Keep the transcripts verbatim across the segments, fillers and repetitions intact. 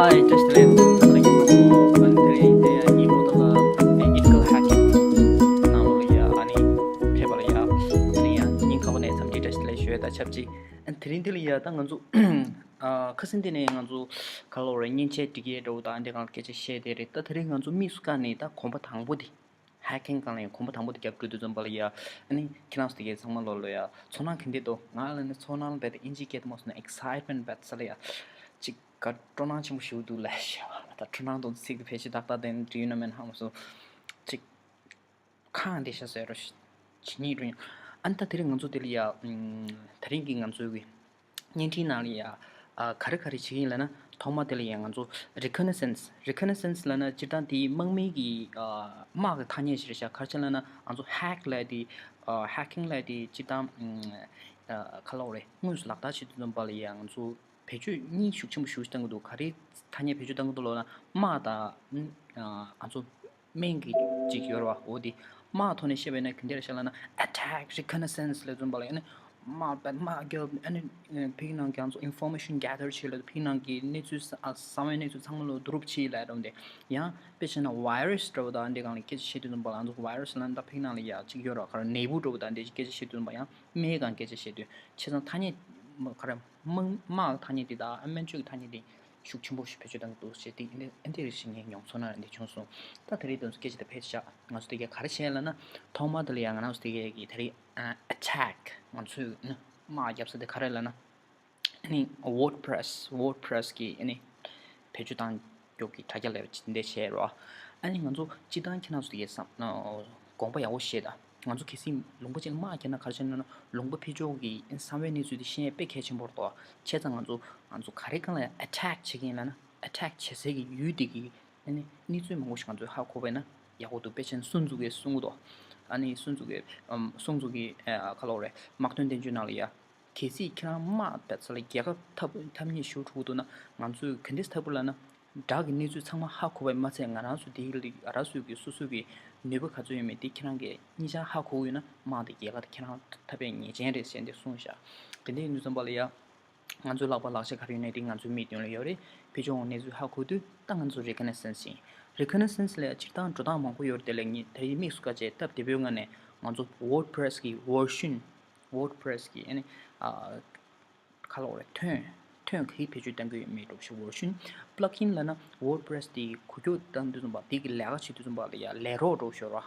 ཨ་ཡེ་བཀྲ་ཤིས་བདེ་ལེགས། ད་ལྟ་ཉིན་མོ་ཨ་ནི་དེ་རིང་དེ་ཡང་ཉིན་མོ་ད་ལ་ཨེ་ཨིཐི་ཀལ་ཧེག་གིང་ནང་ལོགས་ལ་ཡ་ཨ་ནི་ཕེབས་པ་ལ་ཡ་ཨ་ནི་ཡང་སྙིང་ཁ་པོ་ནས་འཚམས་འདྲི་བཀྲ་ཤིས་བདེ་ལེགས་ཞུ་ཡས་དང་ཆབས་ཅིག་ཨ་དེ་རིང་འདི་ལ་ཡ་ད་ང་ཚོ་ཨ་ཁ་སང་འདི་ནས་ང་ཚོ་ག་ལབ་དགོས་རེད། མཉེན་ཆས་སྒྲིག་ཡས་འདྲ་བོ་དང་འདི་གང་སྐད་ཆ་བཤད་བསྡད་རེད། ད་དེ་རིང་ང་ཚོ་དམིགས་སུ་བཀར་ནས་ད་གོམ་པ་དང་པོ་འདི། ཧེག་གིང་སྒང་ལ་ཡང་གོམ་པ་དང་པོ་དེ་རྒྱབ་འགྲོ་དུས་ཙམ་པ་ལ་ཡ། ཨ་ནི་ཁྱེད་རང་ཚོ་དེ་གའི་ཚང་མ་ལོ་ལོ་ཡ་ཚོར་སྣང་ག་འདྲ་འདུག་ང་ལ་ནི་ཚོར་སྣང་རྦད་དེ་ཨིན་ཇི་སྐད་དུ་མ་སོང་ན་ཨེག་སའིཊ་མེན་ཊི་རྦད་ས་ལ་ཡ། ཅིག་ག་སྤྲོ་སྣང་ཆེན་པོ་ཞིག་འདུག་ལབ་ཤག་ད་སྤྲོ་སྣང་དང་ཚིག་དེ་ཕལ་ཆེར་ཏག་ཏག་དེ་འདྲ་ཡོད་ན་མེད་ན་ཧ་མ་སོང་། ཅིག་ཁ་འདི་ཤ་ཟེར་རོ་ཇི་ནི་རུ་ཡང་། ཨ་ནི་ད་དེ་རིང་ང་ཚོ་དེ་ལ་ཡ། ཨམ། དེ་རིང་གི་ང་ཚོའི་གི་བརྙན་འཕྲིན་ནང་ལ་ཡ། ཨ། ག་རེ་ག་རེ་བྱེད་ཀྱི་ཡིན་ལབ་ན། ཐོག་མ་དེ་ལ་ཡ་ང་ཚོ་རི་ཀོ་ནེ་སེན་སི། རི་ཀོ་ནེ་སེན་སི་ལབ་ན་སྤྱིར་བཏང་དེའི་དམག་མིའི་གི། ཨ། དམག་གི་ཐ་སྙད་ཞིག་རེད་ཤག་ག་རེ་བྱས་ལབ་ན་ང་ཚོ་ཧེག་ལབ་དེ། ཨ། ཧེག་གིང་ལབ་དེ་སྤྱིར་བཏང་། ཨ། ག་ལབ་དགོས་རེད། དངོས་སུ་ལག་བསྟར་བྱེད་དུས་ཙམ་པ་ལ་ཡ་ང་ཚོ་བེད་སྤྱོད་གཉིས་ཤུགས་ཆེན་པོ་ཞེ་པོ་ཞིག་བཏང་གི་འདུག་ག་རེ་ཐ་སྙད་བེད་སྤྱོད་བཏང་གི་འདུག་ལབ་ན་དམག་དང་། ཨ། ང་ཚོ་སྨན་གྱི་ཅིག་ཡོད་རེད་བ། འོ་དེ་དམག་ཐོག་ནས་བཤད་པ་ཡིན་ན་ག་འདྲ་ཞིག་ལབ་ན་ཨེ་ཊེག་རི་ཀོ་ནེ་སེན་སི་ལབ་དུས་ཙམ་པ་ལ་ཡ་ནི་དམག་དཔེ་དམག་རྒྱབ། ཨ་ནི་ཕ་གི་ནང་གི་ང་ཚོ་ཨིན་ཕོར་མེ་ཤན་གེ་དར་བྱེད་ལབ། ཕ་གི་ནང་གི་གནས་ཚུལ་ས་ཨ་གསང་བའི་གནས་ཚུལ་ཚང་མ་ལོ་བསྡུ་རུབ་བྱེད་ལབ་རུང་དེ། ཡང་དཔེ་བྱས་ན་བྷའི་རུ་སི་འདྲ་བོ་དང་འདི་སྒང་ལ་སྐད་ཆ་བཤད་དུས་ཙམ་པ་ལ་ང་ཚོ་བྷའི་རུ་སི་ལབ་ན་ད་ཕ་གི་ནང་ལ་ཡ་ཅིག་ཡོད་རེད་བ། ག་རེ་ནད་འབུ་འདྲ་བོ་དང་འདི་སྐད་ཆ་བཤད་དུས་ཙམ་པ་ཡང་སྨན་སྒང་སྐད་ཆ་བཤད་དུས་བྱས་ཙང་ཐ་སྙད་ག་རེ་དམག་དམག་གི་ཐ་སྙད་འདི་དང་ཨ་སྨན་བཅོས་ཀྱི་ཐ་སྙད་འདི། ཤུགས་ཆེན་པོ་ཞིག་བེད་སྤྱོད་གཏང་གི་འདུག་ཞེས་དེ་ཨེ་འདི་ཨེ་འདི་རེ་ཞིག་ངས་མྱོང་ཚོར་ནང་ལ་འདི་བྱུང་སོང་། ད་དེ་རིང་དེ་ཚོ་སྐད་ཆ་དེ་ཕལ་ཆེར་ང་ཚོ་དེ་གས་ག་རེ་བྱས་ལབ་ན། ཐོག་མ་དེ་ལ་ཡང་ང་རང་ཚོ་དེ་གས་ཀྱི་དེ་རིང་ཨ་ཨེ་ཊེག་ང་ཚོས་ནི་དམག་རྒྱབ་ས་དེ་ག་རེ་ལབ་ན། ཨ་ནི་ཝོར་ཌི་པྲེ་སི། ཝོར་ཌི་པྲེ་སི་གི་ཨ་ནི་བེད་སྤྱོད་བཏང་རྒྱུ་གི་དྲ་རྒྱ་ལས་འདི་བྱས་རོ། ཨ་ནི་ང་ཚོ་སྤྱིར་བཏང་ཁྱེད་རང་ཚོ་དེ་གས་བསམ་དགོངས་པ་ཡག་པོ་བཞེས་དང་། ང་ཚོ་གལ་སྲིད་ལུང་པ་ཅིག་ལ་དམག་རྒྱབ་ན་ག་རེ་བྱས་ན་ལུང་པ་ཕྱི་ཕྱོགས་ཀྱི་གསང་བའི་གནས་ཚུལ་དེ་ཤེས་ཡས་དཔེ་གལ་ཆེན་པོ་རེད་དོ། བྱས་ཙང་ང་ཚོ་ང་ཚོ་ག་རེ་སྒང་ལ་ཨེ་ཊེག་བྱེད་ཀྱི་ཡིན་ལབ་ན། ཨེ་ཊེག་བྱེད་སའི་གི་ཡུལ་དེ་གི་ཨ་ནི་གནས་ཚུལ་མང་པོ་ཞིག་ང་ཚོས་ཧ་གོ་བས་ན་ཡག་པོ་འདུག་དཔེ་ཆ་ནི་སུན་ཙུ་གིས་གསུང་གི་འདུག་ཨ་ནི་སུན་ཙུ་གིས་ཨམ་སུན་ཙུ་གིས་ཨ་ག་ལབ་དགོས་རེད། དམག་དོན་བསྟན་བཅོས་ནང་ལ་ཡ། གལ་སྲིད་ཁྱེད་རང་དམག་རྒྱབ་ས་ལ་རྒྱལ་ཁ་འཐབ་འཐབ་མཁན་ཞེ་པོ་འགྲོ་གི་འདུག་ན། ང་ཚོས་ག་འདྲས་འཐབ་དགོས་ལབ་ན། དགྲ་གི་གནས་ཚུལ་ཚང་མ་ཧ་གོ་བས་མ་ཚད་ང་རང་ཚོ་དེའི་ལ་ར་སོ་གི་སོ་སོ་གི་ནུས་པ་ག་ཚོད་ཡོད་མེད་དེ་ཁྱེད་རང་གིས་གཉིས་ཆ་ཧ་གོ་གི་ཡོད་ན་དམག་དེ་རྒྱལ་ཁ་དེ་ཁྱེད་རང་འཐབ་པའི་ཉེས་ཅན་རེད་ཟེར་འདི་གསུངས་ཤག་དེ་འདྲ་ཡིན་དུས་ཙམ་པ་ལ་ཡ། ང་ཚོའི་ལག་པ་ལག་ཆ་ག་རེ་ཡོད་ནའི་དེ་ང་ཚོའི་མིག་མདུན་ལ་ཡོད་རེད། ཕྱི་ཕྱོགས་གནས་ཚུལ་ཧ་གོ་དུས་ད་ང་ཚོ་རི་ཀོ་ནེ་སེན་སི་ཡིན། རི་ཀོ་ནེ་སེན་སི་ལ་ཡ་སྤྱིར་བཏང་འགྲོ་སྟངས་མང་པོ་ཡོད་རེད། དེ་ལས་ངས་དེ་རིང་དམིགས་སུ་བཀར་བྱས་སྟབས་བདེ་པོའི་ངང་ནས་ང་ཚོ་ཝོར་ཌི་པྲེ་སི་གི་ཝར་ཤན། ཝོར་ཌི་པྲེ་སི་གི་ཨ་ནི་ཨ་ག་ལབ་དགོས་རེད། ཐོན་ཐོན་ག་གི་བེད་སྤྱོད་གཏང་གི་ཡོད་མེད་འདྲ་བོ་ཞིག་ཝར་ཤན། པླག་ཨིན་ལབ་ན་ཝོར་ཌི་པྲེ་སི་དེ་འགུལ་སྐྱོད་བཏང་དུས་ཙམ་པ་དེ་གི་ལས་ཀ་བྱེད་དུས་ཙམ་པ་ལ་ཡ་ལས་རོགས་འདྲ་བོ་ཞིག་རེད་བ།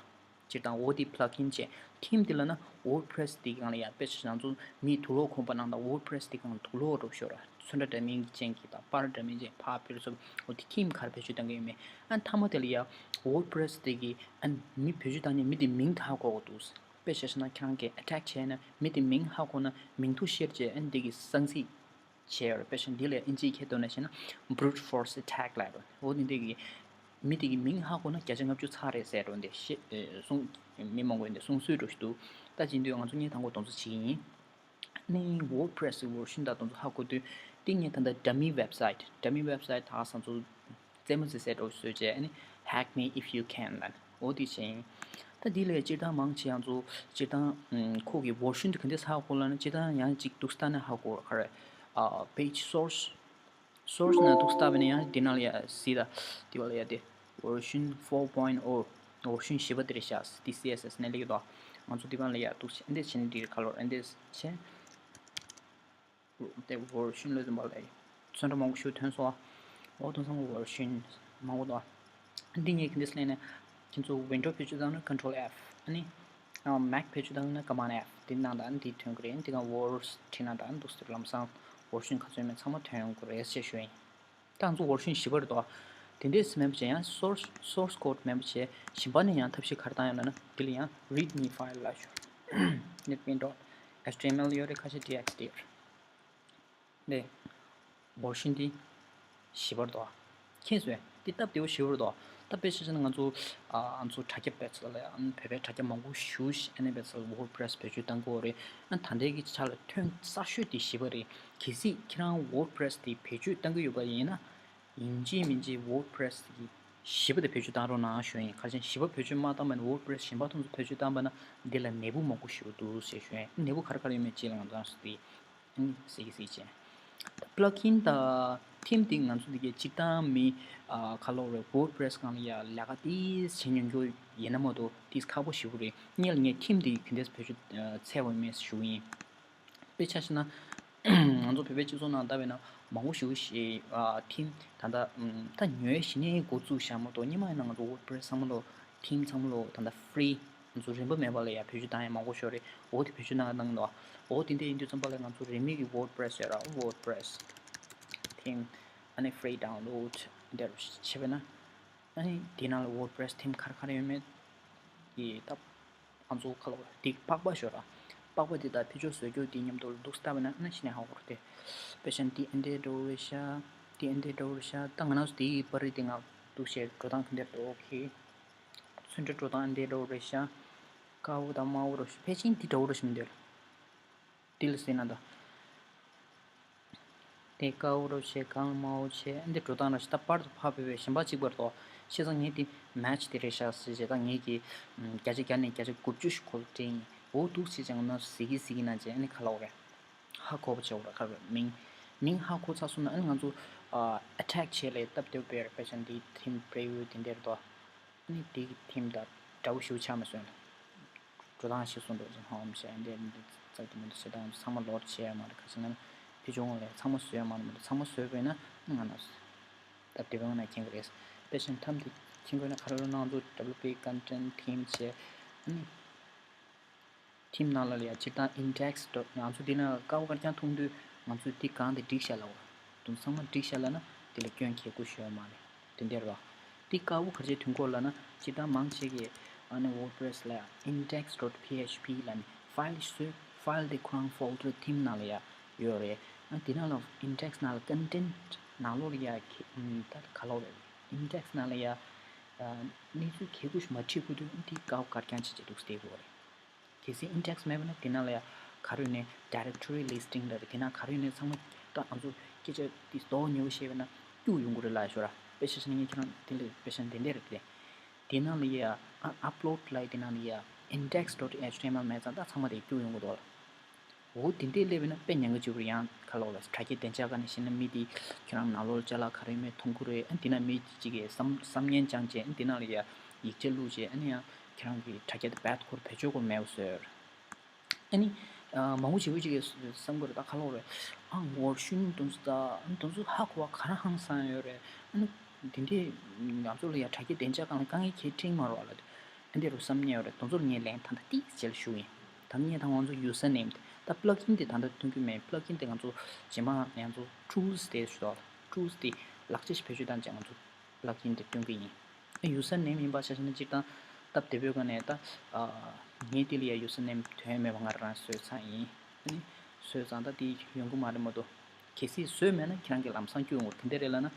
སྤྱིར་བཏང་འོ་དེ་པླག་ཨིན་བྱས། ཐིམ་དེ་ལབ་ན་ཝོར་ཌི་པྲེ་སི་དེ་གི་སྒང་ལ་ཡ་དཔེ་ཆ་ང་ཚོ་མིས་དུག་ལོག་གོན་པ་ནང་དང་ཝོར་ཌི་པྲེ་སི་དེ་གི་སྒང་དུག་ལོག་འདྲ་བོ་ཞིག་རེད་བ། ཚོན་ཁྲ་འདྲ་མིན་གྱི་ཅན་གྱི་དང་པར་འདྲ་མིན་ཅན་ཕར་ཕུལ་སོགས་འོ་དེ་ཐིམ་ག་རེ་བེད་སྤྱོད་གཏང་གི་ཡོད་མེད། ཨ་མཐའ་མ་དེ་ལ་ཡ་ཝོར་ཌི་པྲེ་སི་དེ་གི་ཨ་མི་བེད་སྤྱོད་གཏང་མཁན་མི་དེ་མིང་དེ་ཧ་གོ་དགོས་འདུག་དཔེ་བཞག་ན་ཁྱེད་རང་གིས་ཨེ་ཊེག་བྱས་ན་མི་དེ་མིང་ཧ་གོ་ན་མིང་ཐོ་ཤེར་བྱས་ཨ་ནི་དེ་གི་གསང་ཚིག་བྱས་ཡོད་རེད། དཔེ་བཞག་ན་འདི་ལ་ཨིན་ཇིའི་ཁ་ཐོག་ནས་བཤད་ན་brute force attack ལབ་རེད། འོ་ནི་འདི་གི་མི་དེ་གི་མིང་ཧ་གོ་ན་བརྒྱ་ཆ་ལྔ་བཅུ་ཚར་རེད་ཟེར་རོ། འདི་ཤེས་གསུང་མི་མང་པོས་འདི་གསུང་སྲོལ་འདྲ་ཞིག་འདུག་ད་བྱེད་དུས་ང་ཚོ་ངས་དང་པོ་དེ་ཚོ་བྱེད་ཀྱི་ཡིན། ནི་ཝོར་ཌི་པྲེ་སི་ཝར་ཤན་དང་དེ་ཚོ་ཧ་གོ་དུས་དེ་ངས་ད་ལྟ་dummy website dummy website ད་ང་ཚོ་རྩེད་མོ་རྩེ་སའི་འདྲ་བོ་བཟོས་བྱས་ཨ་ནི་hack me if you can ལབ་ནས་འོ་དེ་བྱས་ཡིན། ད་འདི་ལས་སྤྱིར་བཏང་མང་ཆེ་ང་ཚོ་སྤྱིར་བཏང་ཁོ་གི་ཝར་ཤན་དེ་ག་འདྲས་ཧ་གོ་ལབ་ན་སྤྱིར་བཏང་ཡང་ཅིག་ཏུག་ས་ལྟ་ན་ཧ་གོ་ག་རེ་ཨ་page source source ནང་ཏུག་ས་ལྟ་བ་ཡིན་ན་ཡང་འདི་ནང་ལ་ཡ་གཟིགས་ད་འདི་བ་ལ་ཡ་དེ་ཝར་ཤན་four point oh ཝར་ཤན་བཞི་པ་དེ་རེད་ཤག་འདི་སི་ཨེས་ཨེས་ནས་སླེབས་ཀྱི་འདུག་ང་ཚོ་འདི་བ་ལ་ཡ་ཏུག་ས་ཨེ་འདྲས་བྱས་ནས་འདི་རེད་ཁ་ལོར་ཨེ་འདྲས་བྱས། དེ་ཝར་ཤན་ལོས་དུ་མ་ལས་ཚོན་ཁྲ་མང་པོ་ཞིག་ཐོན་སོང་བ། འོ་དེང་སང་ཝར་ཤན་མང་པོ་འདུག་འདི་ངས་ག་འདྲས་ལབ་ན་ཁྱེད་ཚོ་ཝིན་ཌོ་བེད་སྤྱོད་བཏང་ན་Control F ཨ་ནི་Mac བེད་སྤྱོད་བཏང་ན་Command F དེ་ནང་དང་འདི་ཐོན་གི་རེད། འདི་ག་ཝར་ཌི་ནང་དང་འདུག་སེ་ལམ་སང་ཝར་ཤན་ག་ཚོད་མེད་ཚང་མ་ཐོན་ཡོང་གི་རེད་ཅེས་ཞུ་ཡིན། ད་ང་ཚོ་ཝར་ཤན་བཞི་པ་རེད་དོ། དེ་འདྲས་མིན་པ་བྱས་ཡང་source source code མིན་པ་བྱས་གཞན་པ་ནས་ཡང་ཐབས་ཤེས་ག་རེ་བཏང་ཡོད་ལབ་ན་འདི་ལ་ཡང་readme file ལབ་ཞུ། netbeans dot html ཡོད་རེད། ཁ་ཤས txt ཡོད་རེད། ནས་ཝར་ཤན་འདི་བཞི་པ་རེད་དོ། མཁྱེན་སོང་ངས། འདི་སྟབས་བདེ་བོ་ཞེ་པོ་རེད་དོ། ད་དཔེ་ཆ་བཞག་ན་ང་ཚོ་ཨ་ང་ཚོ་དྲ་རྒྱ་བེད་སྤྱོད་ལ་ཡང་བོད་པའི་དྲ་རྒྱ་མང་པོ་ཞེ་པོ་ཞིག་ཨ་ནི་བེད་སྤྱོད་ཝོར་ཌི་པྲེ་སི་བེད་སྤྱོད་བཏང་གི་ཡོད་རེད། ཨ་ད་ལྟའི་གི་ཆ་ལ་ཐོན་གསར་ཤོས་དེ་བཞི་པ་རེད། གལ་སྲིད་ཁྱེད་རང་ཝོར་ཌི་པྲེ་སི་དེ་བེད་སྤྱོད་བཏང་གི་ཡོད་པ་ཡིན་ན། ཡིན་གཅིག་མིན་གཅིག་ཝོར་ཌི་པྲེ་སི་གི་བཞི་པ་དེ་བེད་སྤྱོད་བཏང་རོགས་གནང་ཞུ་ཡིན། ག་རེ་བྱས་ན་བཞི་པ་བེད་སྤྱོད་མ་བཏང་བ་ཡིན་ན་ཝོར་ཌི་པྲེ་སི་གཞན་པ་ཐོག་ཚོ་བེད་སྤྱོད་བཏང་བ་ན་འདི་ལ་ནད་འབུ་མང་པོ་ཞིག་འདུག་ཟེར་ཞུ་ཡིན། ནད་འབུ་ག་རེ་ག་རེ་ཡོད་མེད་ཅིག་ལ་ང་ཚོ་རང་སུ་དེ་ཨ་ནི་གཟིགས་ཀྱི་གཟིགས་བྱས། པླག་ཨིན་དང་ཐིམ་དེ་ང་ཚོ་འདི་གའི་སྤྱིར་བཏང་མི་ཨ་ག་ལབ་དགོས་རེད། ཝོརཌ་པྲེ་སི་སྒང་ལ་ཡ་ལས་ཀ་ཏིས་བྱེད་མྱོང་རྒྱུ་ཡིན་ན་མ་གཏོགས་ཏིས་ཁག་པོ་ཞེ་པོ་རེད། ངས་ལ་ངས་ཐིམ་དེ་ག་འདྲས་བེད་སྤྱོད་ཨ་འཚལ་བ་ཡིན་མེད་ཞུ་གི་ཡིན། དཔེ་ཆ་བཞག་ན་ང་ཚོ་བོད་པའི་སྤྱི་ཚོགས་ནང་ལྟ་བས་ན་མང་པོ་ཞེ་པོ་ཞིག་ཨ་ཐིམ་ད་ལྟ་ཨམ་ད་ཉོས་ཤི་ནས་འགོ་བཙུགས་བཞག་མ་གཏོགས་སྔོན་མ་ཡིན་ན་ང་ཚོ་ཝོརཌ་པྲེ་སི་ཚང་མ་ལོ་ཐིམ་ཚང་མ་ལོ་ད་ལྟ་ཧྥི་རི། ང་ཚོ་རིན་པ་མེད་པ་ལ་ཡ་བེད་སྤྱོད་བཏང་ཡ་མང་པོ་ཤོར་རེད། འོ་དེ་བེད་སྤྱོད་གནང་གནང་འདུག་འོ་དེ་འདྲ་ཡིན་དུས་ཙམ་པ་ལ་ང་ཚོ་རིན་མེད་ཀྱི་ཝོརཌ་པྲེ་སི་ཡོད་ར། ཝོརཌ་པྲེ་སི་ཐིམ་ཨ་ནི་ཧྥི་རི་ཌའུན་ལོཌ་འདི་འདྲ་བྱས་པས་ན་ཨ་ནི་དེ་ནང་ལ་ཝོརཌ་པྲེ་སི་ཐིམ་ག་རེ་ག་རེ་ཡོད་མེད་ཀྱི་ད་ང་ཚོ་ག་ལབ་དགོས་རེད། དེ་པགས་པ་ཤོར་ར། པགས་པ་དེ་དག་བེད་སྤྱོད་བཟོ་རྒྱུ་དེ་མཉམ་དུ་འདུག་སེ་ལྟ་བས་ན་ཨ་ནི་ཤི་ནས་ཧ་གོ་རེད་དེ། དཔེ་ཆ་འདི་ཨ་འདྲའི་འདྲ་བོ་རེད་ཤག་འདི་ཨ་འདྲའི་འདྲ་བོ་རེད་ཤག་ད་ང་རང་ཚོ་དེའི་པར་རིས་དེ་ང་འདུག་བྱས་འགྲོ་སྟངས་ག་འདྲ་འདུག་ཨོ་ཁེ། ཚོན་ཁྲ་འགྲོ་སྟངས་འདི་འདྲ་བོ་རེད་ཤག་དཀར་པོ་དང་དམར་པོ་རེད་ཤག་ཕལ་ཆེར་འདི་འདྲ་བོ་རེད་ཤག་མི་འདུག་འདི་ལ་ཟེར་ན་ད། དེ་དཀར་པོ་རེད་ཤག་གང་དམར་པོ་བྱས་འདི་འགྲོ་སྟངས་རེད་ཤག་ད་པར་དུ་ཕབ་པའི་གཞན་པ་གཅིག་པར་དོ། བྱས་ཙང་ངས་འདི་མེ་ཆི་དེ་རེད་ཤག་ཟེར་བྱས་ད་ངས་ཀྱི་བརྒྱ་ཆ་བརྒྱ་ནས་བརྒྱ་ཆ་དགུ་བཅུ་ཞིག་ཁོ་ལ་སྤྲད་ཡིན། འོ་འདུག་བྱས་ཙང་ང་ཟིག་གི་ཟིག་གི་ན་བྱས་ཨ་ནི་ག་ལབ་དགོས་རེད། ཧ་གོ་བ་བྱེད་དགོས་རེད། ག་རེ་མིང་མིང་ཧ་གོ་ཚར་སོང་ན་ཨ་ནི་ང་ཚོ་ཨ་ཨེ་ཊེག་བྱས་ལས་སྟབས་བདེ་པོ་རེད། དཔེ་ཆ་འདི་ཐིམ་པི་རི་ཝིའུ་དེ་འདྲ་རེད་དོ། ཨ་ནི་དེ་གི་ཐིམ་དང་འདྲ་བོ་ཞིག་ཆགས་མ་སོང་། འགྲོ་སྟངས་ཤེས་སོང་འགྲོ་ཅིང་ཧོམ་བྱས་འདི་འདི་ཚ་དེ་མོ་འདི་བྱེད་སྟངས་ཚང་མ་ལོར་བྱས་ཡ་མ་རེད། ག་ཅི་ན་ཕི་ཇོང་ལས་ཚང་མ་བཟོས་ཡ་མ་རེད། མ་རེད་ཚང་མ་བཟོས་པས་ན་ང་ན་སྟབས་བདེ་པོའི་ངང་ནས་མཁྱེན་གི་རེད། དཔེ་ཆ་ཐམ་དེ་མཁྱེན་དགོས་ན་ག་རེ་རེད་ན་ང་ཚོ་ཌབ་ལིའུ་པི་ཀོན་ཊེན་ཐིམ་བྱས་ཨ་ནི། ཐིམ་ནང་ལ་ལ་ཡ་སྤྱིར་བཏང་ཨིན་ཌེག་སི་འགྲོ་ང་ཚོ་འདི་ན་དཀར་པོ་དཀར་རྐྱང་མཐོང་དུས་ང་ཚོས་འདི་གང་དེ་འགྲིག་ཤག་ལབ་དགོས། དུང་ཚང་མ་འགྲིག་ཤག་ལབ་ན་དེ་ལ་སྐྱོན་གལ་ཁུ་ཤོད་མ་རེད། དེ་འདྲ་རེད་བ། འདི་དཀར་པོ་ག་རེ་བྱས་ཐོན་གོ་ལབ་ན་སྤྱིར་བཏང་མང་ཆེ་གི་ཨ་ནི་ཝོརཌ་པྲེ་སི་ལ་ཡ་ཨིན་ཌེག་སི་ཌོཊ་པི་ཨེཆ་པི་ལབ་ནས་ཕའིལ་ཞིག་བཟོས། ཕའིལ་དེ་ཁོ་རང་ཕོལ་ཌར་ཐིམ་ནང་ལ་ཡ་ཡོད་རེད། ཨ་དེ་ནང་ལ་ཨིན་ཌེག་སི་ནང་ལ་ཀོན་ཊེན་ཊི་ནང་ལོགས་ལ་ཡ་ཁེ་ད་ག་ལབ་རེད། ཨིན་ཌེག་སི་ནང་ལ་ཡ་གནས་ཚུལ་གལ་ཁུ་ཞིག་མ་བྲིས་གོ་དུས་འདི་དཀར་པོ་དཀར་རྐྱང་བྱས་བྱས་འདུག་སྟེ་གོ་རེད། གལ་སྲིད་ཨིན་ཌེག་སི་མེད་པ་ན་དེ་ནང་ལ་ཡ་ག་རེ་ཡོད་ནའི་ཌའི་རེག་ཊོ་རི་ལིསི་ཊིང་ལབ་རེད། དེ་ནང་ག་རེ་ཡོད་ནའི་ཚང་མ་ད་ང་ཚོ་སྐད་ཆ་དེ་མདོག་ཉེས་པོ་བཤད་པ་ན་སྐྱུག་ཡོང་གི་རེད་ལབ་ཤོད་ར། དཔེ་ཆ་བཞག་ན་ངས་ཁྱེད་རང་དེ་ལ་དཔེ་ཆ་འདི་འདྲ་རེད་དེ། དེ་ནང་ལ་ཡ་ཨ་ཨབ་ལོཌ་ལབ་དེ་ནང་ལ་ཡ་ཨིན་ཌེག་སི་ཌོཊ་ཨེཆ་ཊི་ཨེམ་ཨེལ་མེད་ཙང་ད་ཚང་མ་དེ་སྐྱུག་ཡོང་གི་འདུག་ལ། འོ་དེ་འདྲས་སླེབས་ན་དཔེ་ཉེན་ཁ་ཆེ་བོ་རེད། ཡང་ག་ལབ་དགོས་རེད། དྲ་རྒྱའི་བདེ་འཇགས་སྒང་ནས་བཤད་ན་མི་དེ་ཁྱེད་རང་ནང་ལོགས་ཅ་ལག་ག་རེ་མེད་མཐོང་གི་རེད། ཨ་འདི་ན་མི་གཅིག་གིས་བསམ་བསམ་ངན་བཅངས་བྱས་ཨ་འདི་ནང་ལ་ཡ་ཡིག་ཆ་བླུགས་བྱས་ཨ་ནི་ཡང་ཁྱེད་རང་གི་དྲ་རྒྱ་དེ་རྦད་དེ་ཁོར་བེད་སྤྱོད་སྐོར་མེད་པ་བཟོས་ཡོད་རེད། ཨ་ནི་མང་པོ་ཞེ་པོ་ཅིག་གིས་བསམ་གི་རེད། ད་ག་ལབ་དགོས་རེད། ཨ་ངོ་ཤུན་དུང་སུ་ད་དུང་སུ་ཧ་གོ་བ་ག་རང་ཧང་སང་ཡོད་རེད། ཨ་ནི་དེ་འདྲས་ང་ཚོ་ལ་ཡ་དྲ་རྒྱའི་བདེ་འཇགས་སྒང་ལ་དཀའ་ངལ་གང་ཡང་འཕྲད་མ་རེད་ལབ་དུས། ཨ་འདི་རུ་བསམ་ཉེ་བ་རེད། དེ་ཚོར་ངས་ལན་ད་ལྟ་ཏིག་ཙམ་ཞུ་ཡིན། ད་ངས་ད་ང་ཚོ་ཡུ་སར་ནེམ་དེ་ད་པླག་ཨིན་དེ་ད་ལྟ་སྟོན་གྱི་མེད། པླག་ཨིན་དེ་ང་ཚོ་རྗེས་མ་ང་ཚོ་ཊུལ་སི་དེ་ཞུ་དོ། ཊུལ་སི་དེ་ལག་ཆ་ཞིག་བེད་སྤྱོད་བཏང་བྱས་ང་ཚོ་པླག་ཨིན་དེ་སྟོན་གྱི་ཡིན། ཨ་ཡུ་སར་ནེམ་ཡིན་པ་ཆ་བཞག་ན་སྤྱིར་བཏང་སྟབས་བདེ་པོའི་སྒང་ནས་ད་ཨ་ངས་དེ་ལ་ཡ་ཡུ་སར་ནེམ་དོན་མེད་པ་ང་རང་བཟོས་ཚར་ཡིན། ཨ་ནི་བཟོས་ཙང་ད་དེ་ཡོང་གི་མ་རེད་མ་གཏོགས། གལ་སྲིད་བཟོས་མེད་ན་ཁྱེད་རང་གིས་ལམ་སང་སྐྱུག་ཡོང་གི་རེད། དེ་འདྲ་རེད་ལབ་ན།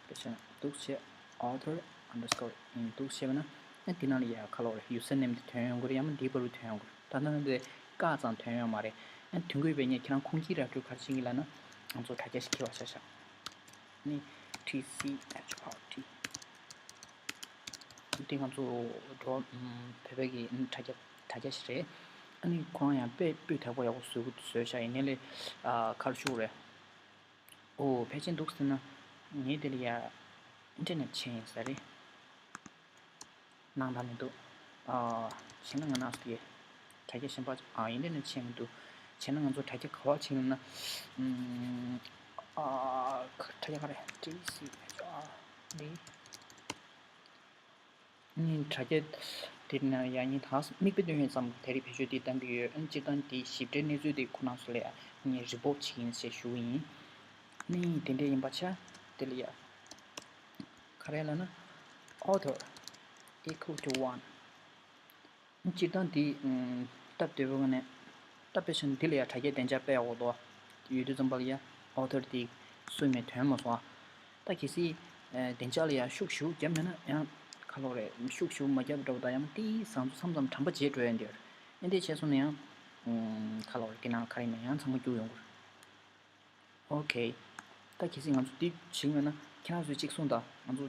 དཔེ་ཆ་འདུག་བྱས་author underscore in འདུག་བྱས་པ་ན་ཨ་འདི་ནང་ལ་ཡ་ག་ལབ་དགོས་རེད། ཡུ་སར་ནེམ་དེ་ཐོན་ཡོང་གི་རེད། ཡང་ན་འདིའི་བར་དུ་ཐོན་ཡོང་གི་རེད། ད་ལྟ་ན་དེ་བཀག་ཙང་ཐོན་ཡོང་མ་རེད། ཨ་ཐོན་གི་ཡོད་པས་ངས་ཁྱེད་རང་ཁུངས་སྐྱེལ་རག་འགྲོ་ག་རེ་བྱེད་ཀྱི་ལབ་ན་ང་ཚོ་དྲ་རྒྱ་ཞིག་འཁྱེར་བ་ཆ་བཞག་ནི་ཊི་སི་ཨེཆ་ཨར་ཊི། འདི་ང་ཚོ་འགྲོ་བོད་པའི་གི་དྲ་རྒྱ་དྲ་རྒྱ་ཞིག་རེད། ཨ་ནི་ཁོ་རང་ཡང་དཔེ་སྤུས་དག་པོ་ཡག་པོ་བཟོ་བཟོས་བཞག་ཡིན་ནའི་ལས་ག་རེ་ཞུ་དགོས་རེད། ཨོ་ཕལ་ཆེར་འདུག་ཟེར་ན་ངས་དེ་ལ་ཡ་ཨིན་ཊར་ནེཊ་ཆེན་ཡིན་ས་རེད། ནང་ད་མི་འདུག་ཨ་བྱས་ན་ང་ནང་སུ་དེ་དྲ་རྒྱ་གཞན་པ་ཨ་ཨིན་ཊར་ནེཊ་ཆེན་མི་འདུག་བྱས་ན་ང་ཚོ་དྲ་རྒྱ་ག་བ་ཆེན་ཡོད་ན་ཨ་དྲ་རྒྱ་ག་རེ་ཊི་སི་ཨེཆ་ཨར་ཌི། ངས་དྲ་རྒྱ་དེ་ན་ཡང་ངས་ད་མིག་དཔེ་སྟོན་ཡས་ཙམ་དེ་རིང་བེད་སྤྱོད་དེ་བཏང་གི་ཡོད། ཨ་ནི་སྤྱིར་བཏང་དེའི་ཞིབ་ཕྲའི་གནས་ཚུལ་དེ་ཁོ་རང་ཚོ་ལ་ཡ་ངས་རི་པོར་ཊི་བྱེད་ཀྱི་ཡིན་ཞེས་ཞུ་གི་ཡིན། ཨ་ནི་དེ་འདྲ་ཡིན་པ་ཆ་དེ་ལ་ཡ་ག་རེ་ལབ་ན་author equal to one། སྤྱིར་བཏང་དེ་སྟབས་བདེ་པོ་ནས་སྟབས་བདེ་ཆེན་འདི་ལ་ཡ་དྲ་རྒྱའི་བདེ་འཇགས་དཔེ་ཡག་པོ་འདུག་ཡོད་དུས་ཙམ་པ་ལ་ཡ་author དེ་སུ་མེད་དོན་མ་སོང་ཨ། ད་གལ་སྲིད་ཨ་བདེ་འཇགས་ལ་ཡང་ཤུགས་ཞེ་པོ་བརྒྱབ་མེད་ན་ཡང་ག་ལབ་དགོས་རེད། ཤུགས་ཞེ་པོ་མ་བརྒྱབ་འདྲ་པོ་དང་ཡང་ཏིས་ཟང་ཚོ་མཚམས་མཚམས་དྲན་པ་བརྗེད་འགྲོ་ཡ་འདིར་ཨེ་འདྲས་བྱས་སོང་ན་ཡང་ཨ་ག་ལབ་དགོས་རེད། དེ་ནང་ལ་ག་རེ་ཡིན་ན་ཡང་ཚང་མ་སྐྱུག་ཡོང་གི་རེད། ཨོ་ཁེ། ད་གལ་སྲིད་ང་ཚོ་འདི་བྱེད་ཀྱི་ཡོད་ན་ཁྱེད་རང་ཚོས་གཅིག་གསུངས་དང་། ང་ཚོ་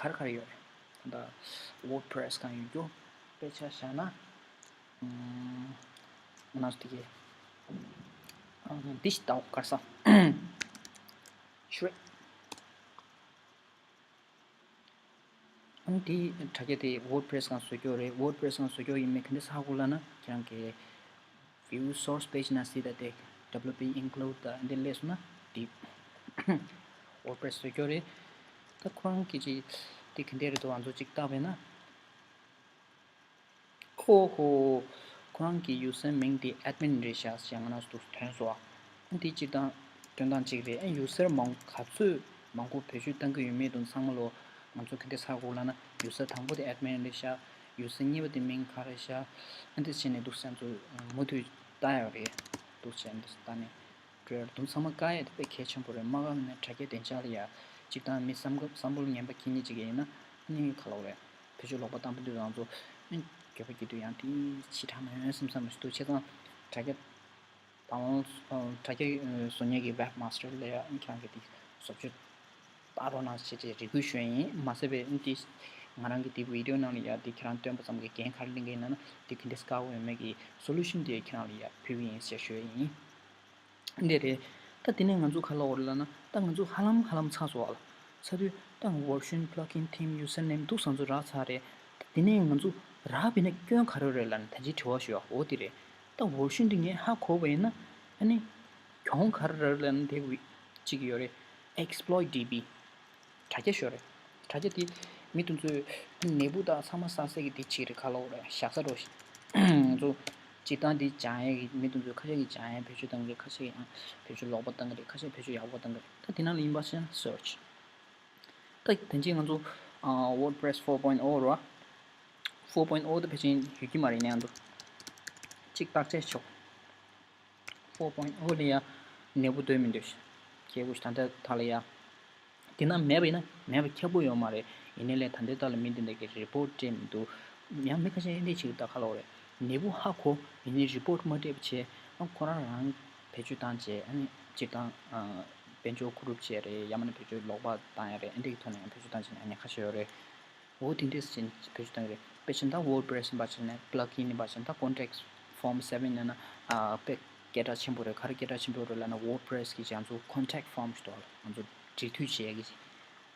ཨ་ག་རེ་ག་རེ་ཡོད་རེད། ད་ལྟ་ཝོརཌ་པྲེ་སི་གང་ཡོད་རྒྱུ་དཔེ་ཆ་བཞག་ན། ང་ཚོ་དེ་གའི་འདི་ཞིག་ལྟ་འོ་གར་ས། ཤྲེ། ཨང་དེ་དྲ་རྒྱ་དེ་WordPress་སྒང་བཟོ་རྒྱུ་རེད། WordPress་སྒང་བཟོ་རྒྱུ་ཡིན་མིན་ག་འདྲ་ཧ་གོ་ལབ་ན། ཁྱེད་རང་གི་View Source Page་ནང་སྲིད་ད་དེ་W P Include་ད་འདི་སླེབས་སོང་ན་དེ་WordPress་བཟོ་རྒྱུ་རེད། ད་ཁོ་རང་གི་ཅིག་དེ་ག་འདྲ་རེད་འདུག་ང་ཚོ་ཅིག་བལྟས་པས་ན། ཨོ་ཧོ། ཁོ་རང་གི་user་མིང་དེ་admin་རེད་ཤག་ཅེས་ང་རང་ཚོ་ཐོན་སོང་ཨ། འདི་སྤྱིར་བཏང་སྐྱོན་སྟངས་གཅིག་རེད། ཨ་user་མང་ག་ཚོད་མང་པོ་བེད་སྤྱོད་གཏང་གི་ཡོད་མེད་དུ་ཚང་མ་ལོ་ང་ཚོ་ག་འདྲ་ཧ་གོ་ལབ་ན། user་དང་པོ་དེ་admin་རེད་ཤག user་གཉིས་པ་དེ་མིང་ག་རེ་ཤག་ཨ་འདི་བྱས་ནས་འདུག་སེ་ང་ཚོ་མུ་མཐུད་ལྟ་ཡག་རེད། འདུག་བྱས་འདུག་སེ་ལྟ་ནས་འགྲོ་ཡག་དུམ་ཚང་མ་བཀག་ཡག་དེ་དཔེ་གལ་ཆེན་པོ་རེད། མ་བཀག་ན་དྲ་རྒྱ་བདེ་འཇགས་ལ་ཡ་གཅིག་དང་མི་བསམ་བསམ་བློ་ངན་པ་འཁྱེར་མཁན་ཅིག་ཡིན་ན་ཨ་ནི་ག་ལབ་རེད། བེད་སྤྱོད་ལོག་པ་བཏང་པ་དུས་ང་ཚོ་ཨ་ནི་འགྱོད་པ་སྐྱེ་དུས་ཡང་དེ་ཕྱི་དྲགས་མ་ཡོང་བསམ་བསམ་ཞིག་འདུག་བྱས་ཙང་དྲ་རྒྱ་དང་དྲ་རྒྱ་བཟོ་མཁན་གྱི་webmaster་ལ་ཡ་ཨ་ནི་ཁྱེད་རང་གིས་དེ་བཟོ་བཅོས་བཏང་རོགས་གནང་ཞེས་ཅེས་རེ་སྐུལ་ཞུ་ཡ་ཡིན། མ་ཟད་པའི་འདི་ང་རང་གི་འདི་video་ནང་ལ་ཡ་འདི་ཁྱེད་རང་སྟོན་པ་ཙམ་གྱི་འགན་ག་རེ་ལེན་གྱི་ཡིན་ན་ན་འདི་ག་འདྲས་དཀའ་བོ་ཡོད་མེད་ཀྱི་solution་དེ་ཁྱེད་རང་ལ་ཡ་ཕུལ་གྱི་ཡིན་ཞེས་ཞུ་ཡ་ཡིན། འདི་རེད། ད་དེ་ནས་ང་ཚོ་ག་ལབ་དགོས་རེད་ལབ་ན། ད་ང་ཚོ་ཧ་ལམ་ཧ་ལམ་ཚར་སོང་བ་ལ། ཚར་དུས་ད་version plugin theme username་འདུག་སེ་ང་ཚོ་རག་ཚར་རེད། ད་དེ་ནས་ང་ཚོ་རག་པ་ཡིན་ན་སྐྱོན་ག་རེ་རེད་ལབ་ན་ད་ཅི་དྲི་བ་ཞུ་བ་འོ་དེ་རེད། ད་version་དེ་ངས་ཧ་གོ་བ་ཡིན་ན་ཨ་ནི་གྱོང་ག་རེ་རེད་ལབ་ན་དེ་གཅིག་ཡོད་རེད། exploit D B། དྲ་རྒྱ་ཤོར་རེད། དྲ་རྒྱ་དེ་མི་དེ་ཚོས་ནད་འབུ་དང་ཚང་མ་བསགས་སའི་གི་དེ་ཅིག་རེད། ག་ལབ་དགོས་རེད། བཞག་ས་འགྲོ་ཞིག་ང་ཚོ་སྤྱིར་བཏང་དེ་སྦྱང་ཡས་ཀྱི་མི་དེ་ཚོས་ཁ་ཤས་ཀྱིས་སྦྱང་ཡས་བེད་སྤྱོད་བཏང་གི་རེད། ཁ་ཤས་ཀྱིས་ཡང་བེད་སྤྱོད་ལོག་པ་བཏང་གི་རེད། ཁ་ཤས་བེད་སྤྱོད་ཡག་པོ་བཏང་གི་རེད། ད་དེ་ནང་ལ་ཡིན་པ་ཞིག་search། ད་དེ་རྗེས་ང་ཚོ་ཨ་WordPress four point oh་རེད་བ། four point oh་དེ་ཕལ་ཆེར་ཡོད་ཀྱི་མ་རེད། ཡིན་ནའི་ང་ཚོ་གཅིག་བརྟག་དཔྱད་ཆོག four point oh་ལ་ཡ་ནད་འབུ་འདུག་མི་འདུག་ཁྱེད་ཀྱིས་ད་ལྟ་ད་ལ་ཡ། དེ་ན་མེད་པ་ཡིན་ན་མེད་པ་ཁྱབ་པོ་ཡོད་མ་རེད། ཡིན་ནའི་ལས་ད་ལྟའི་ད་ལ་མི་འདི་འདྲ་གི་report་སྤྲད་མི་འདུག་ཡང་མི་ཁ་ཤས་འདི་ཅིག་ད་ག་ལབ་དགོས་རེད། ནད་འབུ་ཧ་གོ་ཡིན་ནའི་report་མ་སྤྲད་པ་བྱས། ཨ་ཁོ་རང་རང་བེད་སྤྱོད་བཏང་བྱས། ཨ་ནི་སྤྱིར་བཏང་ཨ་དཔལ་འབྱོར་རྐུ་རུབ་བྱས་རེད། ཡང་མིན་ན་བེད་སྤྱོད་ལོག་པ་བཏང་ཡ་རེད། ཨ་འདི་གི་ཐོག་ནས་ཡང་བེད་སྤྱོད་བཏང་བྱས་ན་ཉེན་ཁ་ཤས་ཡོད་རེད། འོ་དེ་འདྲས་ཅན་བེད་སྤྱོད་བཏང་གི་རེད། དཔེ་བྱས་ན་ད་WordPress་ཡིན་པ་བྱས་ན་plugin་ཡིན་པ་བྱས་ན་ད་contact form seven་ཡིན་ན་ཨ་དཔེ་སྐད་གྲགས་ཆེན་པོ་རེད། ག་རེ་སྐད་གྲགས་ཆེན་པོ་རེད་ལབ་ན་WordPress་གི་ང་ཚོ་contact form་ཞིག་འདུག་ལ། ང་ཚོ་འབྲེལ་མཐུད་བྱེད་ཡ་གི་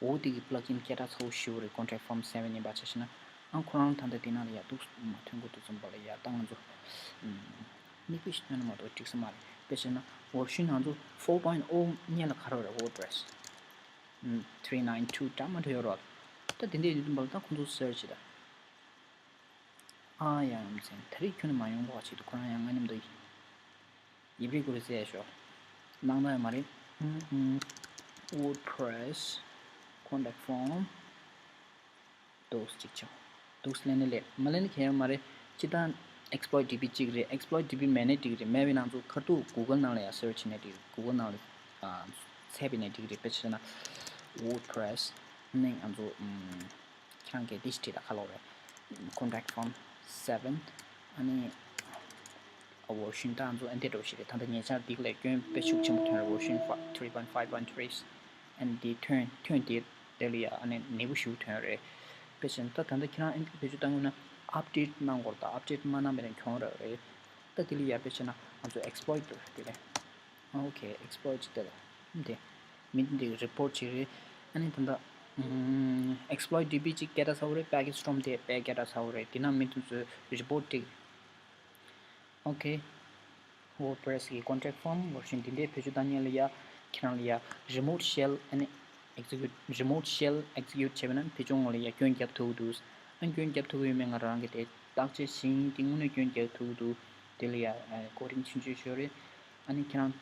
འོ་དེ་གི་plugin་སྐད་གྲགས་ཚ་བོ་ཞེ་པོ་རེད། contact form seven་ཡིན་པ་བྱས་ན་ཨ་ཁོ་རང་ད་ལྟ་དེ་ནང་ལ་ཡ་འདུག་མ་ཐོན་གོ་དུས་ཙམ་པ་ལ་ཡ་ད་ང་ཚོ་མིག་དཔེ་ཞིག་ཐོན་ན་མ་གཏོགས་འགྲིག་ས་མ་རེད། དཔེ་བྱས་ན་version་ང་ཚོ་four point oh་སྔོན་ལ་ག་རེ་རེད། WordPress three nine two་འདྲ་མི་འདྲ་ཡོད་རེད། ད་དེ་འདྲས་ཡོད་དུས་ཙམ་པ་ལ་ད་ཁོང་ཚོ་search་བྱེད་ད། ཨ་ཡ་ཡ་མཚན་ད་རེས་ཁྱོན་ནས་མ་ཡོང་གོ་བ་ཆེད་དུ་ཁོ་རང་ཡང་ང་མཉམ་དུ་ཡིབ་རེ་གུ་རེ་ཟེར་ཡ་ཤོག་སྣང་དག་ཡོད་མ་རེད། WordPress contact form་འདུག་སེ་གཅིག་བྱུང་། འདུག་སེ་ལེན་ནི་ལས་མ་ལེན་ནི་གལ་ཡོད་མ་རེད། སྤྱིར་བཏང་exploit D B་གཅིག་རེད། exploit D B་མེད་ནའི་འགྲིག་རེད། མེད་པའི་ང་ཚོ་ཁ་ཐུག་Google་ནང་ལ་ཡང་search་བྱས་ནའི་འགྲིག Google་ནང་ལ་ཨ་བཙལ་བྱས་ནའི་འགྲིག་རེད། དཔེ་བྱས་ན་WordPress་ནས་ང་ཚོ་ཨམ་ཁྱེད་རང་གིས་འདི་ཞིག་བྲིས་ད་ག་ལབ་རེད། contact form seven་ཨ་ནི་version་ད་ང་ཚོ་ཨ་འདི་འདྲ་བོ་ཞིག་རེད། ད་ལྟ་ཉེ་ཆར་འདི་ལས་སྐྱོན་དཔེ་ཤུགས་ཆེན་པོ་ཐོན་རེད། version three point five point three and the turn turn དེ་དེ་ལ་ཡ་ཨ་ནི་ནད་འབུ་ཞིག་ཐོན་རེད། དཔེ་བྱས་ན་ད་ད་ལྟ་ཁྱེད་རང་ཨེན་ཌི་རོཌ་བེད་སྤྱོད་བཏང་དགོས་ན་update་གནང་དགོས་རེད། ད་update་མ་གནང་བ་ཡིན་ན་གྱོང་རག་རེད། ད་དེ་ལ་ཡ་དཔེ་བྱས་ན་ང་ཚོ་exploit་དེ་རེད། ཨོ་ཁེ། exploit་ཅིག་དེ་ལ་དེ་མི་འདི་report་ཅིག་རེད། ཨ་ནི་ད་ལྟ་exploit D B་གཅིག་སྐད་གྲགས་ཚ་བོ་རེད། package storm་དེ་དཔེ་སྐད་གྲགས་ཚ་བོ་རེད། དེ་ན་མི་དེ་ཚོས་report་ཅིག་ཨོ་ཁེ། WordPress་གི་contact form་version་འདི་འདྲའི་བེད་སྤྱོད་བཏང་མཁན་ལ་ཡ་ཁྱེད་རང་ལ་ཡ་remote shell་ཨ་ནི་execute remote shell execute་བྱས་པ་ན་བེད་སྤྱོད་ངོ་ལ་ཡ་སྐྱོན་རྒྱབ་ཐུབ་ཀྱི་འདུག་ཨ་སྐྱོན་རྒྱབ་ཐུབ་ཀྱི་ཡོད་མེད་ང་རང་གི་དེ་བརྟག་དཔྱད་བྱེད་ཀྱི་ཡིན། དེ་དངོས་གནས་སྐྱོན་རྒྱབ་ཐུབ་ཀྱི་འདུག་དེ་ལ་ཡ་ཨ་coding་ཆུང་ཆུང་ཞིག་ཡོད་རེད། ཨ་ནི་ཁྱེད་རང་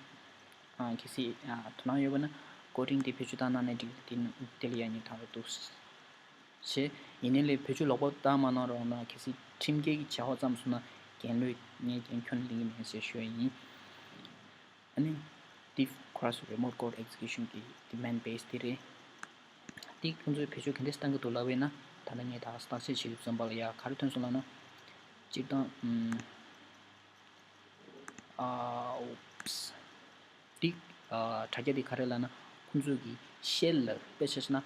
ཨ་གལ་སྲིད་ཨ་དོ་སྣང་ཡོད་པ་ན་coding་དེ་བེད་སྤྱོད་བཏང་གནང་ནའི་འགྲིག་དེ་དེ་ལ་ཡ་ཉེན་ཁ་འདུག་བྱས། ཡིན་ནའི་ལས་བེད་སྤྱོད་ལོག་པ་བཏང་མ་གནང་རོགས་གནང་། གལ་སྲིད་ཁྲིམས་འགལ་གྱི་བྱ་བ་བརྩམས་སོང་ན་འགན་ལོས་ངས་འགན་ཁྱོན་ནས་ལེན་གྱི་མིན་ཟེར་ཞུ་ཡ་ཡིན། ཨ་ནི་འདི་ཁོ་རང་ཚོ་remote code execution་གི་domain base་དེ་རེད། འདི་ཁོང་ཚོས་བེད་སྤྱོད་ག་འདྲས་བཏང་གི་འདུག་ལབ་པ་ཡིན་ན། ད་ལྟ་ངས་ད་བརྟག་དཔྱད་བྱེད་དུས་ཙམ་པ་ལ་ཡ་ག་རེ་ཐོན་སོང་ལབ་ན། སྤྱིར་བཏང་ཨམ། ཨ། oops། འདི་ཨ་དྲ་རྒྱ་འདི་ག་རེ་ལབ་ན་ཁོང་ཚོས་ཀྱི་shell་ལ་དཔེ་ཆ་བཞག་ན།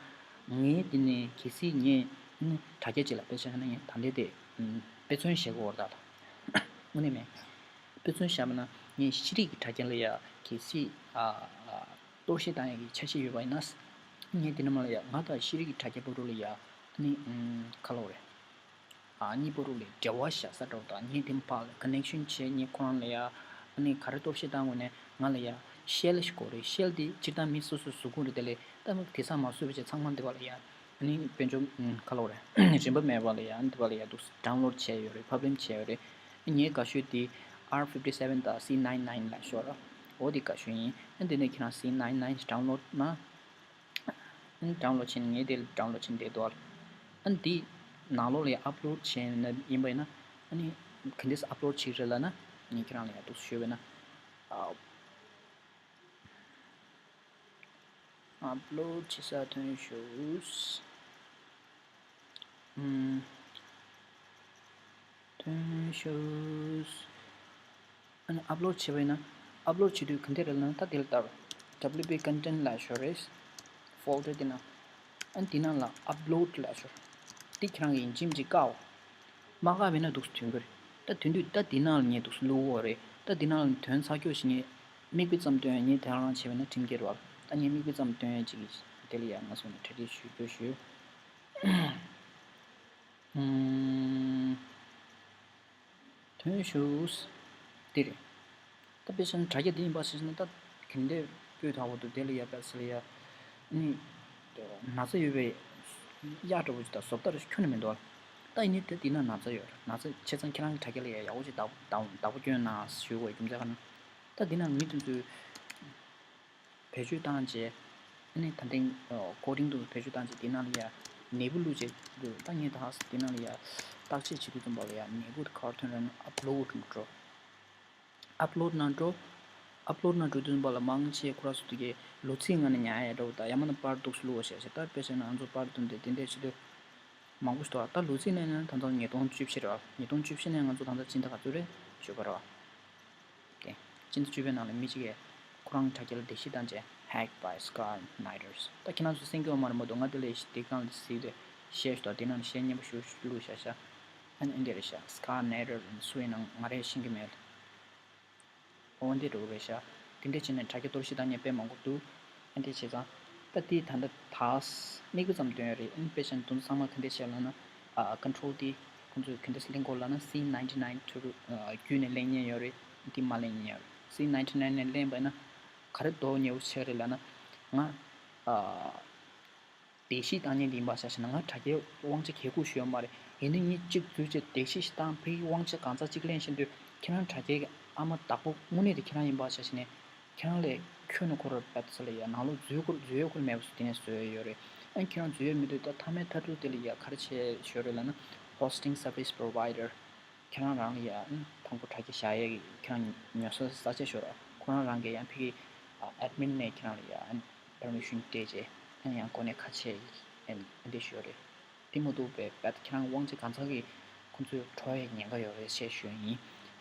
ངས་འདི་ནས་གལ་སྲིད་ངས་ཨ་ནི་དྲ་རྒྱ་ཅིག་ལ་དཔེ་ཆ་བཞག་ན་ངས་ད་ལྟའི་དེ་ཨམ་དཔེ་མཚོན་བཞག་གི་ཡོད་རེད་ད། དངོས་གནས་མེད། དཔེ་མཚོན་བཞག་པ་ན་ངས་ཤེས་རིག་གི་དྲ་རྒྱ་ལ་ཡ་གལ་སྲིད་ཨ་ཨ་ གཏོར་བཤིག་བཏང་ཡག་གི་འཆར་གཞི་ཡོད་པ་ཡིན་ན། ངས་འདི་ནས་མར་ལ་ཡ་ང་དང་ཤེས་རིག་གི་དྲ་རྒྱ་བར་དུ་ལ་ཡ་ཨ་ནི་ཨམ་ག་ལབ་དགོས་རེད། ཨ་གཉིས་བར་དུ་ལ་འབྲེལ་བ་བཞག་ས་འདྲ་བོ་དང་། ངས་འདི་ཕར་ལ་ཀ་ནེག་ཤན་བྱས། ངས་ཁོ་རང་ལ་ཡ་ཨ་ནི་ག་རེ་གཏོར་བཤིག་བཏང་དགོས་ནས། ང་ལ་ཡ་ཤེལ་ཞིག་དགོས་རེད། ཤེལ་འདི་སྤྱིར་བཏང་མི་སོ་སོའི་གཟུགས་ཁོག་རེད། དེ་ལས་ད་མི་དེང་སང་མ་བཟོས་པ་བྱས་ཚང་མ་འདི་བ་ལ་ཡ་ཨ་ནི་དཔལ་འབྱོར་ཨམ་ག་ལབ་དགོས་རེད། རིན་པ་མེད་པ་ལ་ཡ་ཨ་ནི་འདི་བ་ལ་ཡ་འདུག་ཌའུན་ལོཌ་བྱས་ཡོད་རེད། ཕབ་ལེན་བྱས་ཡོད་རེད། ངའི་དགའ་ཤོས་དེ་ཨར་ཕིབ་ཊི་སེ་ཝེན་དང་སི་ནའིན་ནའིན་ལབ་ཤོག་ར། འོ་དེ་དགའ་ཤོས་ཡིན། ཨ་འདི་ནས་ཁྱེད་རང་སི་ནའིན་ནའིན་ཌའུན་ལོཌ་ན། ཨ་ནི་ཌའུན་ལོཌ་བྱས་ནས་ངས་དེ་ལ་ཌའུན་ལོཌ་བྱས་ནས་བསྡད་འདུག་ཨ་ནི་འདི་ནང་ལོགས་ལ་ཡ་ཨབ་ལོཌ་བྱས་ན་ཡིན་པ་ཡིན་ན། ཨ་ནི་ག་འདྲས་ཨབ་ལོཌ་བྱེད་ཀྱི་རེད་ལབ་ན། ངས་ཁྱེད་རང་ལ་ཡ་འདུག་ཞུས་པ་ཡིན་ན། ཨ་ཨབ་ལོཌ་བྱེད་ས་ཐོན་ཤོག་ཨུམ། ཐོན་ཤོག་ཨ་ནི་ཨབ་ལོཌ་བྱས་པ་ཡིན་ན། ཨབ་ལོཌ་བྱེད་དུས་ག་འདྲས་རེད་ལབ་ན། ད་དེ་ལ་ལྟ་རོགས། ཌབ་ལིའུ་པི་ཀོན་ཊེན་ཊི་ལབ་ཤོག་རེད། ཕོལ་ཌར་དེ་ནང་། ཨ་ནི་དེ་ནང་ལ་ཨབ་ལོཌ་ལབ་ཤོག་དེ་ཁྱེད་རང་གིས་ཡིན་གཅིག་མིན་གཅིག་བཀག་འོ། མ་བཀག་པ་ཡིན་ན་འདུག་སེ་ཐོན་གྱི་རེད། ད་དེ་དུས་ད་དེ་ནང་ལ་ངས་འདུག་སེ་བླུག་འོ་རེད། ད་དེ་ནང་ལ་ཐོན་ཚར་ཁྱོ་ཞིག་ངས་མིག་དཔེ་ཙམ་སྟོན་ཡ། ངས་དེ་རང་བྱས་པ་ཡིན་ན་ཁྲིམས་འགལ་རེད་བ། ད་ངས་མིག་དཔེ་ཙམ་སྟོན་ཡ་ཅིག་གིས་དེ་ལ་ཡ་ང་སོང་ནས་གྲ་སྒྲིག་ཞུ་རྒྱུ་ཞུ། ཨུམ། ཐོན་ཤོག་དེ་རེད། ད་དཔེ་བཞག་ན་དྲ་རྒྱ་འདི་ཡིན་པ་བྱས་ན། ད་གན་དེ་སྤོས་དག་པོ་འདུག་དེ་ལ་ཡ་པད་ཚལ་ལ་ཡ་ཨ་ནི་ན་ཚ་ཡོད་པའི་གཡག་འདྲ་བོ་ཅིག་དང་བཟོ་ལྟ་རེ་ཁྱོན་ནས་མི་འདུག་ད་ཡིན་ནའི་དེ་འདི་ན་ན་ཚ་ཡོད་རེད། ན་ཚ་བྱས་ཙང་ཁྱེད་རང་གི་དྲ་རྒྱ་ལ་ཡ་ཡག་པོ་ཅིག་བདག་བདག་བདག་པོ་སྐྱོན་གནང་ཞུ་དགོས་རྒྱུ་མཚན་ག་ན། ད་འདི་ན་མི་དེ་ཚོས་བེད་སྤྱོད་བཏང་རྗེས། ཨ་ནི་ད་ཐེངས་ཨ་ཀོ་ཌིང་དུ་བེད་སྤྱོད་བཏང་རྗེས་དེ་ནང་ལ་ཡ་ནད་འབུ་བླུགས་རྗེས་འདུག་ད་ངས་ད་དེ་ནང་ལ་ཡ་བརྟག་དཔྱད་བྱེད་དུས་ཙམ་པ་ལ་ཡ་ནད་འབུ་དེ་ག་པར་ཐོན་རེད་ན། ཨབ་ལོཌ་ནང་འགྲོ། ཨབ་ལོཌ་ནང་འགྲོ། ཨབ་ལོཌ་ནང་འགྲོ་དུས་ཙམ་པ་ལ་མང་ཆེ་ཁོ་རང་ཚོ་དེ་གའི་ལོ་ཚིགས་སྔ་ནས་ཉར་ཡ་འདྲ་བོ་དང་། ཡང་མིན་ན་པར་འདུག་སེ་བླུགས་པ་བྱས་བྱས། ད་དཔེ་བཞག་ན་ང་ཚོ་པར་བཏོན་ཏེ་དེ་འདྲས་བྱེད་དུས་མང་པོ་ཞིག་འདུག་ད་ལོ་ཚིགས་ནས་ནི་ད་ལྟ་ཉིས་སྟོང་བཅུ་བཞི་རེད་བ། ཉིས་སྟོང་བཅུ་བཞི་ནས་ང་ཚོ་ད་ལྟ་སྤྱི་ཟླ་ག་ཚོད་རེད། བཅུ་པ་རེད་བ། དེ་སྤྱི་ཟླ་བཅུ་པའི་ནང་ལ་མི་གཅིག་གིས་ཁོ་རང་དྲ་རྒྱ་ལ་བརྡལ་བཤིག་བཏང་རྗེས། Hacked by Skynet Hackers། ད་ཁྱེད་རང་ཚོ་གསན་གྱི་ཡོད་མ་རེད་མ་གཏོགས། ང་དེ་ལ་དེ་སྒང་ལ་གཟིགས་ཏེ་བཤད་ཤོག་དང་། དེ་ནང་བཤད་སྙན་པོ་ཞུ་བླུགས་བཞག་ཤག་ཨ་ནི་འདི་རེད་ཤག Skynet Hackers་སུ་ཡིན་ན་ང་རས་ཤེས་ཀྱི་མེད། འོ་འདི་འདྲ་བོ་རེད་ཤག་དེ་འདྲ་བྱས་ནས་དྲ་རྒྱ་གཏོར་བཤིག་བཏང་མཁན་དཔེ་མང་པོ་འདུག་ཨ་འདི་བྱས་ཙང་ད་དེ་ད་ལྟ་དག་མིག་དཔེ་ཙམ་སྟོན་ཡོད་རེད། ཨ་ནི་དཔེ་བཞག་ན་དེ་ཚོ་ཚང་མ་ག་འདྲས་བྱས་ལབ་ན། ཨ་ཀོན་ཊོལ་དེ་ཁོང་ཚོས་ག་འདྲས་ལེན་དགོས་ལབ་ན། སི་ནའིན་ཊི་ནའིན་ཊུ་བརྒྱུད་ནས་ལེན་མཁན་ཡོད་རེད། དེ་མ་ལེན་མཁན་ཡོད་རེད། སི་ནའིན་ཊི་ནའིན་ནས་ལེན་པ་ཡིན་ན་ག་རེ་དོ་ཉེ་བོ་ཆགས་རེད་ལབ་ན། ང་ཨ། བརྡལ་བཤིག་བཏང་མཁན་དེ་ཡིན་པ་ཆ་བཞག་ན། ང་དྲ་རྒྱའི་དབང་ཆ་གལ་ཁུར་ཞུ་ཡ་མ་རེད། ཡིན་ནའི་ངས་གཅིག་འཛུལ་བྱས་བརྡལ་བཤིག་ཞིག་བཏང་། ཕ་གིའི་དབང་ཆ་གང་ཙམ་གཅིག་ལེན་བཞིན་དུས། ཁྱེད་རང་དྲ་རྒྱའི་ཨ་མ་བདག་པོ་དངོས་གནས་དེ་ཁྱེད་རང་ཡིན་པ་ཆ་བཞག་ནས། ཁྱེད་རང་ལས་ཁྱོན་ནས་ཁོ་རང་རྦད་ཚོད་ལ་ཡ་ནང་ལོགས་འཛུལ་ཁུལ་འཛུལ་ཡ་ཁུལ་མེད་པ་བཟོ། དེ་ནས་བཟོས་ཡོད་རེད། ཨ་ཁྱེད་རང་འཛུལ་ཡ་མི་འདུག་ད་མཐའ་མའི་མཐའ་གྲུ་དེ་ལ་ཡ་ག་རེ་བྱས་ཞོར་རེད་ལབ་ན། Hosting Service Provider། ཁྱེད་རང་རང་ལ་ཡ་ཨ་དང་པོ་དྲ་རྒྱ་བཞག་ཡས་ཀྱི་ཁྱེད་རང་ཉོ་ས་ས་ཆ་ཤོར་ར། ཁོ་རང་རང་གིས་ཡང་ཕ་གི་ཨ་ཨེཌ་མིན་ནས་ཁྱེད་རང་ལ་ཡ་ཨ་པར་མི་ཤན་སྤྲད་རྗེས། ཨ་ཡང་གོ་གནས་ཁ་ཕྱེ་ཨ་འདི་ཤོར་རེད། དེ་མ་གཏོགས་པའི་རྦད་ཁྱེད་རང་དབང་ཆ་གང་ཚང་གི་ཁོང་ཚོས་འཕྲོག་ཡས་ཉེན་ཁ་ཡོད་རེད་ཅེས་ཞུ་ཡ་ཡིན།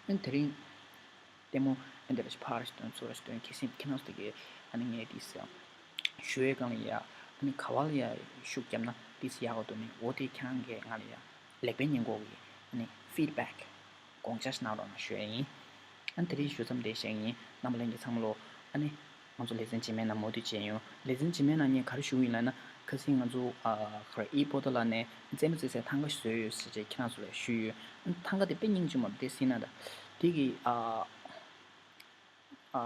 ཨ་དེ་རིང་ལྟད་མོ་ཨ་འདི་ལ་ཕར་སྟོན་ཚུར་སྟོན་ཁྱེད་སེམས་ཁྱེད་རང་ཚོ་དེ་གའི་ཨ་ནི་ངས་དེ་སེམས་ཞུ་བའི་སྒང་ལ་ཡ། ཨ་ནི་ག་བ་ལ་ཡ་ཤུགས་བརྒྱབ་ན་དེ་སེ་ཡག་ག་འདུག་ནི། འོ་དེ་ཁྱེད་རང་གིས་ང་ལ་ཡ་ལེགས་སྤེལ་ཉེས་འགོག་གི་ཨ་ནི་ཕིཌ་བེག་དགོངས་འཆར་གནང་རོགས་གནང་ཞུ་ཡ་ཡིན། ཨ་ནི་དེ་རིང་ཞུ་མཚམས་དེ་བཞག་ཡིན། རྣམ་པ་ལྷན་རྒྱས་ཚང་མ་ལོ། ཨ་ནི་ང་ཚོ་ལེ་ཚན་རྗེས་མའི་ནང་མུ་མཐུད་བྱས་ཡོང་། ལེ་ཚན་རྗེས་མའི་ནང་ངས་ག་རེ་ཞུ་གི་ཡིན་ལབ་ན། ཁ་སང་ང་ཚོ་ཨ་ག་རེ་ཨི་པོ་ཏལ་ལ་ནས་རྩེད་མོ་རྩེ་སའི་ཐང་ག་ཞིག་བཟོས་ཡོད་ཟེར་བྱས་ཁྱེད་རང་ཚོ་ལ་ཞུས་ཡོད། ཨ་ནི་ཐང་ག་དེ་དཔེ་སྙིང་རྗེ་མོ་རེད། དེ་སེ་ན་ད་དེ་གི་ཨ་ཨ་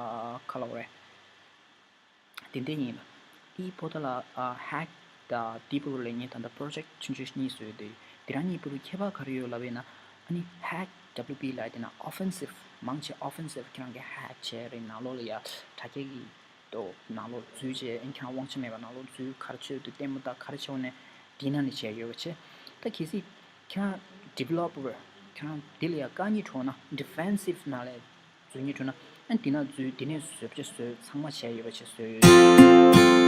ག་ལབ་དགོས་རེད། དེ་འདྲ་ཡིན་ལ། ཨི་པོ་ཏལ་ལ་ཨ་ཧེག་དང་དེའི་བར་ལ་ངས་ད་ལྟ་པོ་རོ་ཇེག་ཆུང་ཆུང་གཉིས་བཟོས་ཏེ། དེ་རང་གཉིས་བར་ཁྱད་པར་ག་རེ་ཡོད་ལབ་པ་ཡིན་ན། ཨ་ནི་ཧེག་ཌབ་ལིའུ་པི་ལབ་དེ་ན་ཨོ་ཕེན་སིབ། མང་ཆེ་ཨོ་ཕེན་སིབ། ཁྱེད་རང་གིས་ཧེག་བྱས་རེད། ནང་ལོགས་ལ་ཡ་དྲ་རྒྱ་གི་ཏོ་ནང་ལོགས་འཛུལ་བྱས། ཨ་ཁྱེད་རང་དབང་ཆ་མེད་པ་ནང་ལོགས་འཛུལ། ག་རེ་བྱས་འདུག་ལྟད་མོ་ལྟ། ག་རེ་བྱས་ནས་དེའི་ནང་ནས་བྱས་ཡོད་པ་བྱས། ད་གལ་སྲིད་ཁྱེད་རང་ཌི་ཝེ་ལོ་པར་ཁྱེད་རང་འདི་ལ་ཡ་དཀའ་ངལ་འཕྲད་ན། ཌི་ཕེན་སིབ་ནང་ལ་འཛུལ་སྙིང་འདོད་ན། ཨ་འདི་ན་འཛུལ། འདི་ནས་བཟོས་བྱས་བཟོས། ཚང་མ་བྱས་ཡོད་པ་བྱས་བཟོས་ཡོད།